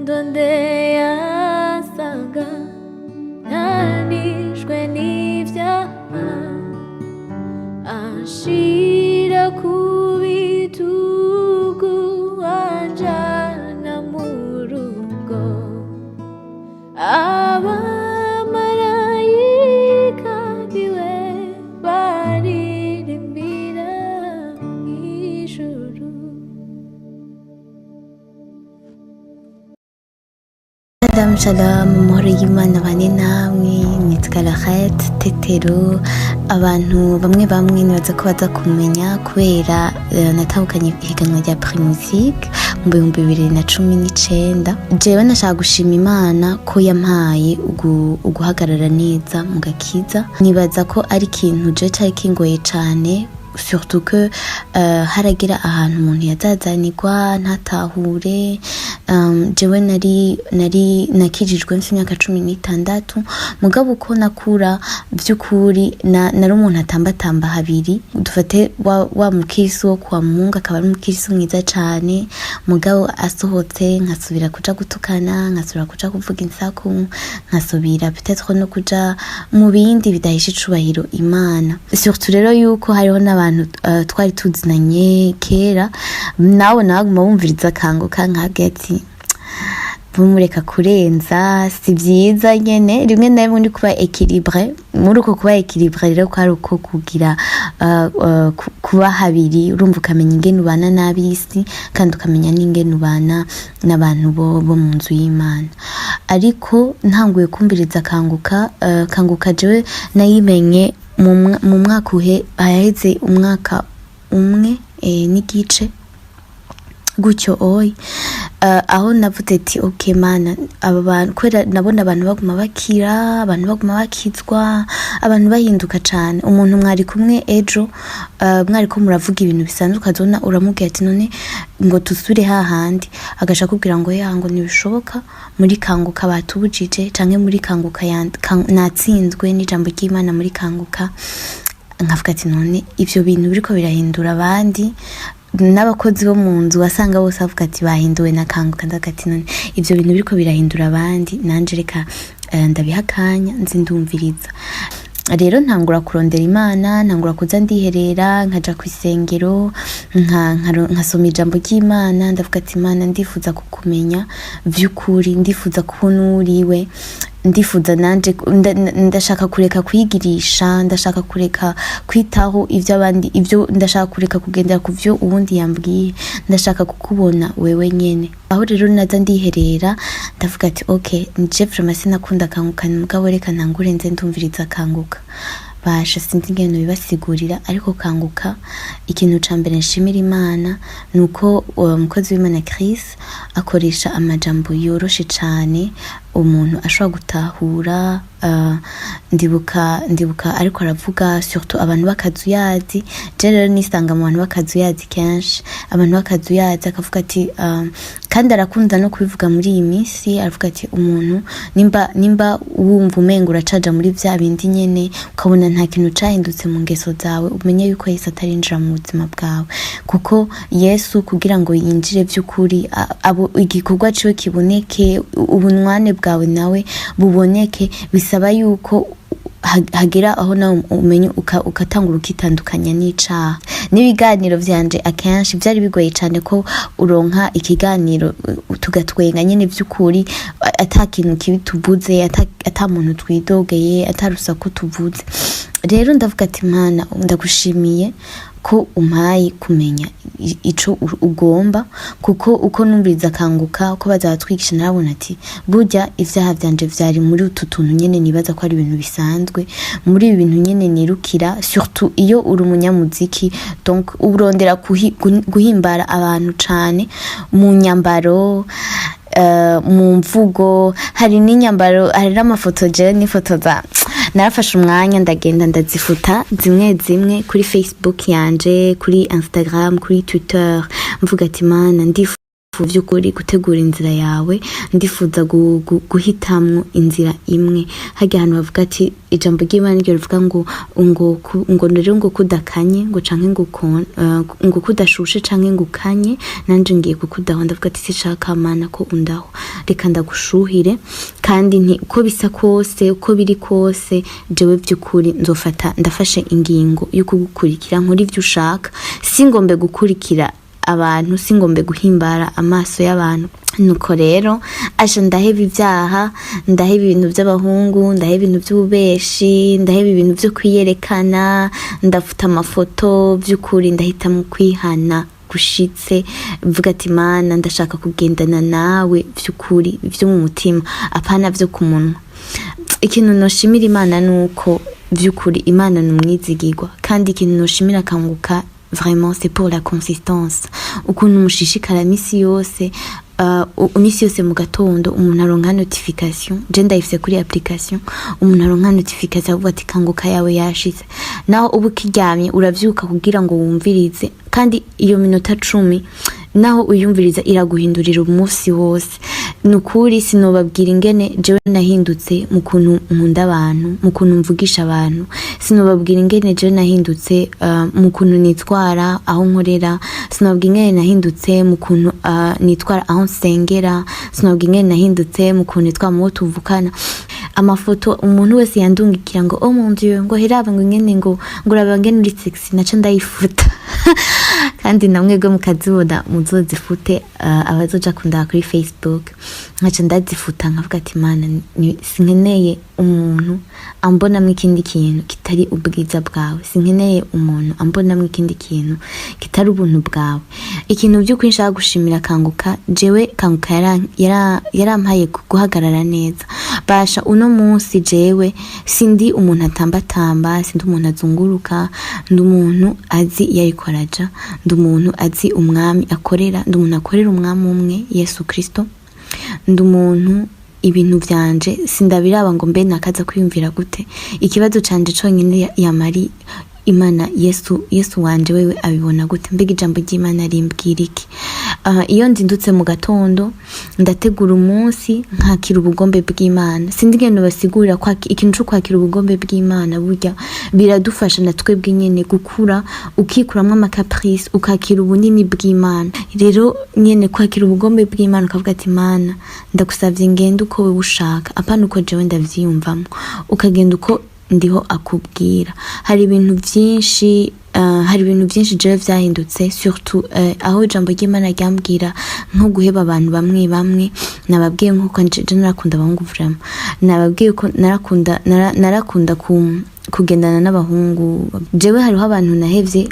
Yandondeye asanga ntanishwe n'ivyaha, anshira ku bitugu, anjana mu rugo. Abamarayika biwe baririmbira mw'ijuru. Shalom shalom, amahoro y'Imana bane namwe. Nitwa Lorette Tetero. Abantu bamwe bamwe nibaza ko baza kumenya kubera natahukanye ihiganwa rya Primusic mu 2019. Jewe nashaka gushima Imana ko yampaye uguhagarara neza mu gakiza. Nibaza ko ari ikintu je cari kingoye cane, surtout que haragira ahantu umuntu yazazanirwa ntatahure. Jewe nari nakijijwe mfite imyaka 16, mugabo uko nakura vy'ukuri nari umuntu atambatamba habiri. Dufate wa mukirisu wo kwa Mungu, akaba ari umukirisu mwiza cane, mugabo asohotse nkasubira kuja gutukana, nkasubira kuja kuvuga insaku, nkasubira peut-être no kuja mu bindi bidahisha icubahiro Imana. Surtout rero yuko hariho n'abantu twari tuzinanye kera, nawe nabaguma bumviriza Kanguka, nkabwira ati bumureka kurenza, si byiza nyene. Rimwe na rimwe ndi kuba équilibré. Muri uko kuba équilibré rero kwari uko kugira kuba habiri, urumva, ukamenya ingene ubana n'ab'isi kandi ukamenya n'ingene ubana n'abantu bo mu nzu y'Imana. Ariko ntanguye kumviriza Kanguka, Kanguka jewe nayimenye mu mwaka haheze umwaka umwe n'igice gutyo oyi, aho navuze ati: "Ok Mana, aba bantu," kubera nabona abantu baguma bakira, abantu baguma bakizwa, abantu bahinduka cane. Umuntu mwari kumwe ejo, mwariko muravuga ibintu bisanzwe, ukazona uramubwira ati: "None ngo tusubire hahandi?" Agaca akubwira ngo: "Ya, ngo ntibishoboka, muri Kanguka batubujije," canke "Muri Kanguka natsinzwe n'ijambo ry'Imana muri Kanguka." Nkavuga ati: "None ivyo bintu biriko birahindura abandi?" N'abakozi bo mu nzu wasanga bose bavuga ati bahinduwe na Kanguka. Ndavuga ati: "None ivyo bintu biriko birahindura abandi, nanje reka ndabiha akanya nzi ndumviriza." Rero ntangura kurondera Imana, ntangura kuza ndiherera, nkaja kw'isengero, nkasoma ijambo ry'Imana. Ndavuga ati: "Imana, ndifuza kukumenya vy'ukuri, ndifuza kubona uriwe, ndifuza nanje ndashaka kureka kwigirisha, ndashaka kureka kwitaho ivyo abandi, ivyo ndashaka kureka kugendera ku vyo uwundi yambwiye, ndashaka kukubona wewe nyene." Aho rero naza ndiherera, ndavuga ati: "Ok, nje vraiment sinakunda Kanguka, mugabo reka ntangure nze ndumviriza Kanguka." Basha, sinzi ingene bibasigurira, ariko Kanguka, ikintu ca mbere nshimira Imana ni uko uwo mukozi w'Imana Chris akoresha amajambo yoroshe cane umuntu ashobora gutahura. Ndibuka ariko aravuga surtout abantu b'akazuyazi. Je rero nisanga mu bantu b'akazuyazi kenshi, abantu b'akazuyazi. Akavuga ati, kandi arakunda no kubivuga muri iyi minsi, aravuga ati: "Umuntu nimba wumva umenga uracaja muri vya bindi nyene, ukabona nta kintu cahindutse mu ngeso zawe, umenye yuko Yesu atarinjira mu buzima bwawe." Kuko Yesu kugira ngo yinjire vy'ukuri, igikorwa ciwe kiboneke, ubunwane bwawe nawe buboneke, bisaba yuko hagera aho nawe umenye ugatangura ukitandukanya n'icaha. N'ibiganiro vyanje akenshi vyari bigoye cane ko uronka ikiganiro tugatwenga nyene vy'ukuri, ata kintu kibi tuvuze, ata muntu twidogeye, ata rusaku tuvuze. Rero ndavuga ati: "Mana, ndagushimiye ko umpaye kumenya ico ugomba." Kuko uko numviriza Kanguka, uko baza batwigisha, narabona ati burya ivyaha vyanje vyari muri utu tuntu nyene nibaza ko ari ibintu bisanzwe, muri ibi bintu nyene nirukira. Surtout iyo uri umunyamuziki, donc urondera guhimbara abantu cane mu nyambaro, mu mvugo. Hari n'inyambaro, hari n'amafoto jewe nifotoza, narafashe umwanya ndagenda ndazifuta zimwe zimwe kuri Facebook yanje, kuri Instagram, kuri Twitter. Mvuga ati: "Mana, ndifuza Vy'ukuri gutegura inzira yawe, ndifuza guhitamwo inzira imwe. Harya hantu bavuga ati ijambo ry'Imana ryo rivuga ngo rero ngo kudakanye ngo canke ngo kudashushe canke ngo ukanye, nanje ngiye kukudaho. Ndavuga ati: "Sinshaka, Mana, ko undaho, reka ndagushuhire." Kandi nti uko bisa kose, uko biri kose, jewe vy'ukuri nzofata, ndafashe ingingo yo kugukurikira, nkora ivyo ushaka. Singombe gukurikira abantu, singombe guhimbara amaso y'abantu. Nuko rero aje ndaheba ibyaha, ndaheba ibintu by'abahungu, ndaheba ibintu by'ububeshi, ndaheba ibintu byo kwiyerekana, ndafuta amafoto. By'ukuri ndahitamo kwihana gushitse, mvuga ati: "Mana, ndashaka kugendana nawe by'ukuri, byo mu mutima, apana byo ku munwa." Ikintu noshimira Imana ni uko by'ukuri Imana ni umwizigirwa. Kandi ikintu noshimira Kanguka vraiment, c'est pour la consistance, ukuntu mushishikara misi yose, misi yose mu gatondo umuntu aronka notification. Je ndayifise kuri application. Umuntu aronka notification avuga ati: "Kanguka yawe yashize." Naho uba ukiryamye, uravyuka kugira ngo wumvirize. Kandi iyo minota 10, naho uyumviriza, iraguhindurira umunsi wose. Ni ukuri sinobabwira ingene jewe nahindutse mu kuntu nkunda abantu, mu kuntu mvugisha abantu. Sinobabwira ingene jewe nahindutse mu kuntu nitwara aho nkorera. Sinobabwira ingene nahindutse mu kuntu nitwara aho nsengera. Sinobabwira ingene nahindutse mu kuntu nitwara mu bo tuvukana. Amafoto umuntu wese yandungikira ngo: "Oh mon Dieu," ngo: "Heraba," ngo ingene ngo "uraba ngene uri sexy," naca ndayifuta. Kandi namwebwe mukazibona muzozifute. Abazoja kundaba kuri Facebook, nkaca ndazifuta, nkavuga ati: "Mana, sinkeneye umuntu ambonamwo ikindi kintu kitari ubwiza bwawe, sinkeneye umuntu ambonamwo ikindi kintu kitari ubuntu bwawe." Ikintu by'ukuri nshaka gushimira Kanguka, jewe Kanguka yarampaye guhagarara neza. Basha, uno munsi jewe sindi umuntu atambatamba, sindi umuntu azunguruka. Ndi umuntu azi iyo ariko araja, ndi umuntu azi umwami akorera, ndi umuntu akorera umwami umwe, Yesu Kristo. Ndi umuntu ibintu vyanje sindabiraba ngo mbe nakaza kwiyumvira gute. Ikibazo canje conyine yamari: "Imana, Yesu, Yesu wanje wewe abibona gute? Mbega ijambo ry'Imana rimbwira iki?" Iyo nzindutse mu gatondo, ndategura umunsi nkakira ubugombe bw'Imana. Sindi ngeno basigurira ikintu co kwakira ubugombe bw'Imana. Burya biradufasha na twebwe nyene gukura, ukikuramwo ama caprices, ukakira ubunini bw'Imana. Rero nyene kwakira ubugombe bw'Imana, ukavuga ati: "Mana, ndagusavye ngende uko wewe ushaka, apana uko jewe ndavyiyumvamwo." Ukagenda uko ndiho akubwira. Hari ibintu byinshi jewe vyahindutse, surtout aho ijambo ry'Imana ryambwira nko guheba abantu bamwe bamwe. Nababwiye nkuko je narakunda abahungu vraiment. Nababwiye ko narakunda kugendana n'abahungu. Jewe hariho abantu nahevye,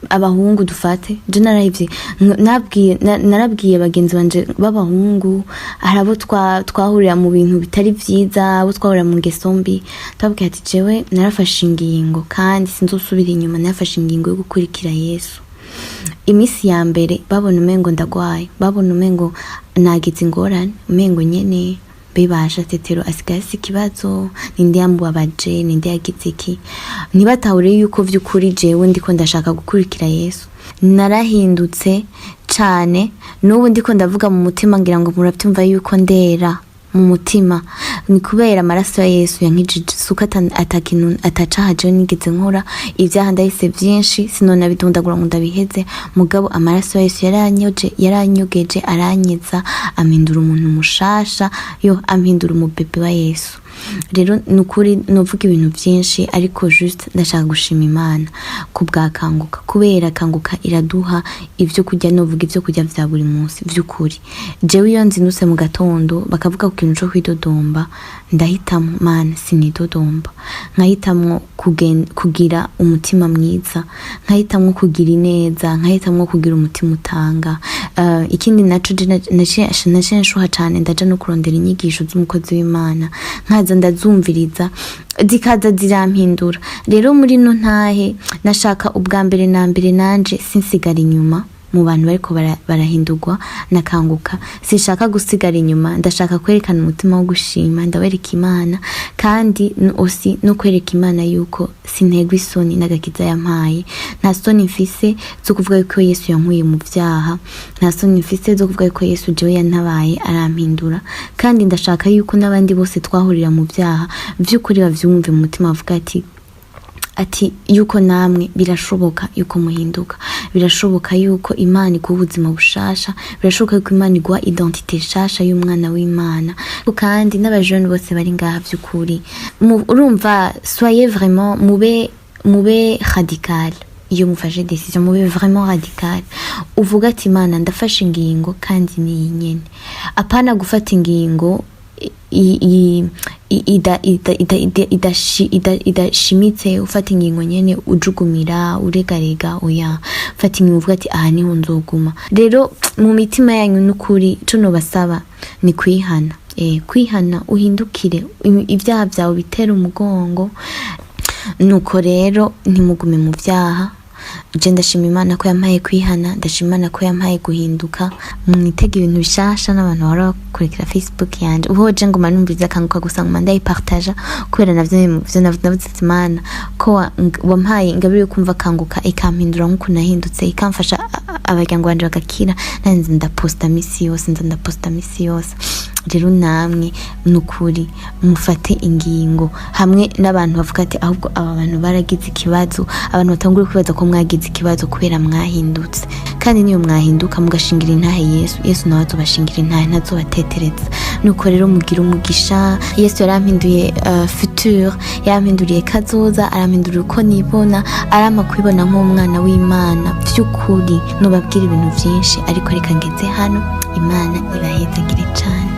abahungu dufate. Je narahevye, narabwiye bagenzi banje b'abahungu, hari abo twahurira mu bintu bitari vyiza, abo twahurira mu ngeso mbi. Twabwiye ati: "Jewe narafashe ingingo kandi sinzosubira inyuma, narafashe ingingo yo gukurikira Yesu." Iminsi ya mbere babona umengo ndagwaye, babona umengo nagize ingorane, umengo nyene bibasha Tetero asigaye afise ikibazo, ninde yamubabaje, ninde yagize iki? Ntibatahure yuko vy'ukuri jewe ndiko ndashaka gukurikira Yesu. Narahindutse cane. N'ubu ndiko ndavuga mu mutima, ngira ngo muravyumva yuko ndera mu mutima. Ni kubera amaraso ya Yesu yankijije. Suko atakintu atacaha jewe nigeze nkora, ibyaha ndahise vyinshi, sinonabidundagura ngo ndabiheze. Mugabo amaraso ya Yesu yaranyoje, yaranyogeje, aranyiza, ampindura umuntu mushasha, yo ampindura umubebe wa Yesu. Rero ni ukuri novuga ibintu byinshi, ariko juste ndashaka gushima Imana ku bwa Kanguka, kubera Kanguka iraduha ibyo kurya, novuga ibyo kurya vya buri munsi. Vy'ukuri jewe iyo nzindutse mu gatondo bakavuga ku kintu co kwidodomba, ndahitamo: "Mana, sinidodomba." Nkahitamwo kugira umutima mwiza, nkahitamwo kugira ineza, nkahitamwo kugira umutima utanga. Ikindi naco je naciye nshuha cane, ndaja no kurondera inyigisho z'umukozi w'Imana, nkaza ndazumviriza, zikaza zirampindura. Rero muri no ntahe nashaka ubwa mbere na mbere nanje sinsigara inyuma. Mu bantu bariko barahindurwa nakanguka, sinshaka gusigara inyuma. Ndashaka kwerekana umutima wo gushima, ndawereka Imana kandi aussi no kwereka Imana yuko sintegwa isoni n'agakiza yampaye. Nta soni mfise zo kuvuga yuko Yesu yankuye mu vyaha, nta soni mfise zo kuvuga yuko Yesu jewe yantabaye arampindura. Kandi ndashaka yuko n'abandi bose twahurira mu vyaha vy'ukuri bavyumve mu mutima, bavuga ati yuko namwe birashoboka yuko muhinduka, birashoboka yuko Imana iguha ubuzima bushasha, birashoboka yuko Imana iguha identité nshasha y'umwana w'Imana. Kandi n'abajene bose bari ngaha, vy'ukuri urumva, soyez vraiment, mube radical. Iyo mufashe décision, mube vraiment radical, uvuga ati: "Imana, ndafashe ingingo kandi ni iyi nyene." Apana gufata ingingo idashimitse, ufata ingingo nyene ujugumira, uregarega. Oya, fata ingingo uvuga ati: "Aha niho nzoguma." Rero mu mitima yanyu, n'ukuri ico nobasaba ni kwihana, kwihana, uhindukire, ibyaha vyawe bitera umugongo. Nuko rero ntimugume mu vyaha. Je ndashima Imana ko yampaye kwihana, ndashima Imana ko yampaye guhinduka. Mwitega ibintu bishasha. N'abantu bahora bakurikira Facebook yanje, ubu je nguma numviriza Akanguka gusa, nguma ndayipartaja kubera navyo vyo navuze ati: "Imana, ko wampaye ingabire yo kumva Akanguka, ikampindura nk'uko nahindutse, ikamfasha, abaryango banje bagakira, nanjye ndaposta misi yose, nza ndaposta misi yose." Rero namwe nukuri mufate ingingo hamwe n'abantu bavuga ati: "Ahubwo aba bantu baragize ikibazo." Abantu batangure kwibaza ko mwagize ikibazo kubera mwahindutse. Kandi niyo mwahinduka mugashingira intahe Yesu, Yesu nawe azobashingira intahe, ntazobatetereza. Nuko rero mugira umugisha. Yesu yarampinduye futur, yarampinduriye kazoza, arampinduriye uko nibona, arampa kwibona nk'umwana w'Imana. By'ukuri nubabwira ibintu byinshi, ariko reka ngeze hano. Imana ibahezagire cane.